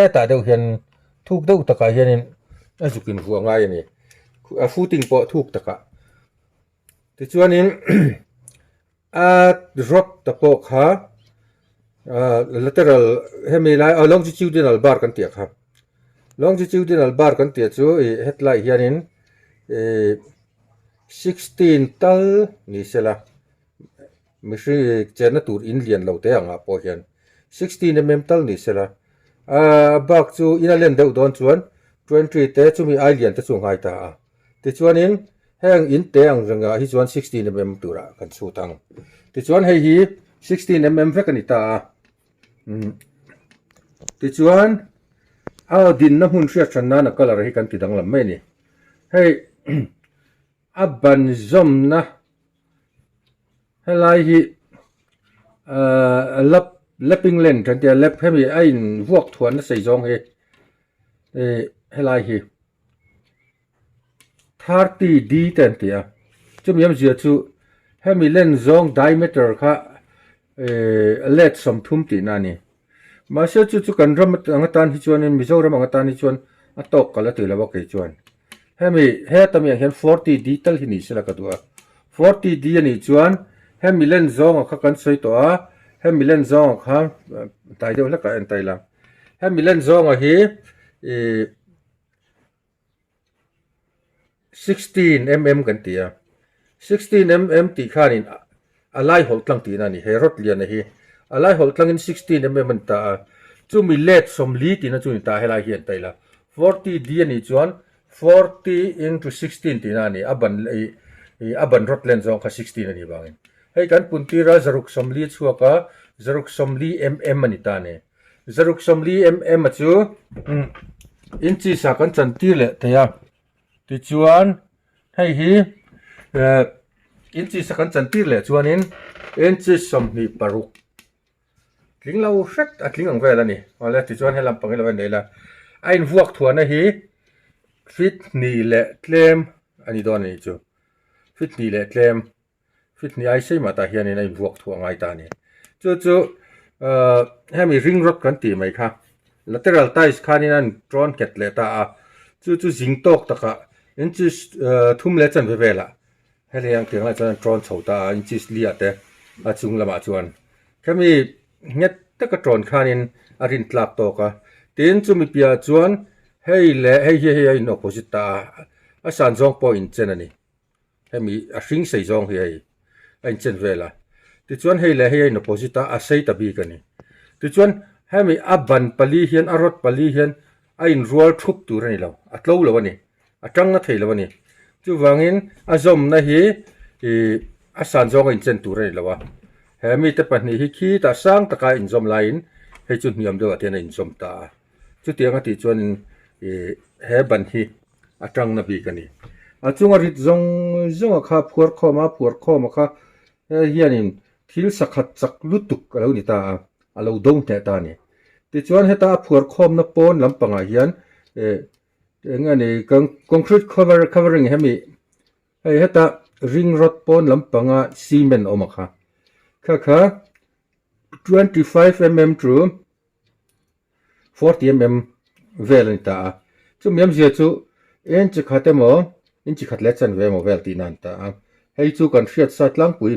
Hetah deuh hian thuk deuh takah hianin a zuk invuah ngai a ni. A footing pawh thuk takah. Tichuanin a rod te pawh kha ah lateral hemi lai ah longitudinal bar kan tih ang kha longitudinal bar kan tih chu ih hetlai hianin ih sixteen tal ni sela mihring chenna tur in lian lo te angah pawh hian sixteen mm tal ni sela ah bak chu in a len deuh dawn chuan twenty te chumi ai lian te chu a ngai ta a. Tichuanin heng in te ang rengah hi chuan 16 mm turah kan chhut ang. Tichuan hei hi 16 mm vek a ni ta a. Tichuan a dinna hmun hriat hran nan a colour hi kan ti danglam mai a ni. Hei a ban zawmna helai hi lap lapping length kan ti a lap hemi a invuak thuan nasa zawng hi helai hi. 30D te an ti a, chumi awmzia chu hemi len zawng diameter kha eh let 30 tihna a ni. Mahse chu chu kan ram ang atan hi chuanin Mizoram ang atan hi chuan a tawk ka la ti lo a kei chuan. Hemi heta mi ah hian 40D tal hi ni sela ka duh a, 40D a nih chuan hemi len zawng ah kha kan sawi tawh a, hemi len zawng ah kha tai deuh hlek ah en ta ila, hemi len zawng ah hi ih. 16 mm kan ti a 16 mm tih khanin a lai hawlh tlang tihna a ni he rod liana hi a lai hawlh tlangin 16 mm a ni ta a chumi let 40 tihna chu a ni ta a helai hi an taih la 40 d a nih chuan 40 into 16 tihna a ni a ban ih a ban rod len zawng kha 16 a nih vangin hei kan pun tir a zaruk 40 chhuak a zaruk 40 mm a ni ta a ni. Zaruk 40 mm a chu inches ah kan chan tir leh thei a tichuan hei hi eh inches a kan chan tir leh chuanin inches 26 tling lo hret a tling ang vel a ni awle tichuan helam pang hi lo en leh ila a invuak thuahna hi feet hnih leh tlem a ni dawn a nih chu feet hnih leh tlem. Feet hnih ai sei mah tah hianin a invuak thu a ngai ta a ni. Chu chu ahh hemi ring rod kan tih mai kha lateral ties khanin a intawn nghet leh ta a, chu chu zing tawk takah inches ahh thum leh chanve velah heti ang tiang lai chuan a intawn chho ta a inches li ah te a chung lamah chuan khemi nghet taka tawn khanin a rin tlak tawk a. Tin chumi piahah chuan hei leh hei hi hei a in opposite ta a, a san zawng pawh inchen a ni. Hemi a hring sei zawng hi hei a inchen vel a, tichuan hei leh hei a in opposite a, a sei ta bik a ni. Tichuan hemi a ban pali hian a rod pali hian a inrual thup tur a ni lo, a tlo lo a ni, a tang na thei lo a ni. Chuvangin a zawmna hi ih a san zawng a inchen tur a ni lo a, he mite pahnih hi khitah sang taka a inzawm laiin hei chu hniam deuhah te hian a inzawm ta a. Chutiang a tih chuanin ih he ban hi a tangna bik a ni. A chunga rit zawng zawnga kha phuar khawm a, phuar khawm a kha hei hianin thil sakhat chak lutuk a lo ni ta a, a lo do hneh ta a ni. Tichuan heta a phuar khawmna pawn lampangah hian eh eng nge ni concrete cover covering hemi hei heta ring rod pawn lampanga cement awm a kha kha kha 25 mm to 40 mm vel a ni ta a, chumi awmzia chu inch khat emaw inch khat leh chanve emaw vel tihna a ni ta a, hei chu kan hriat sa tlangpui.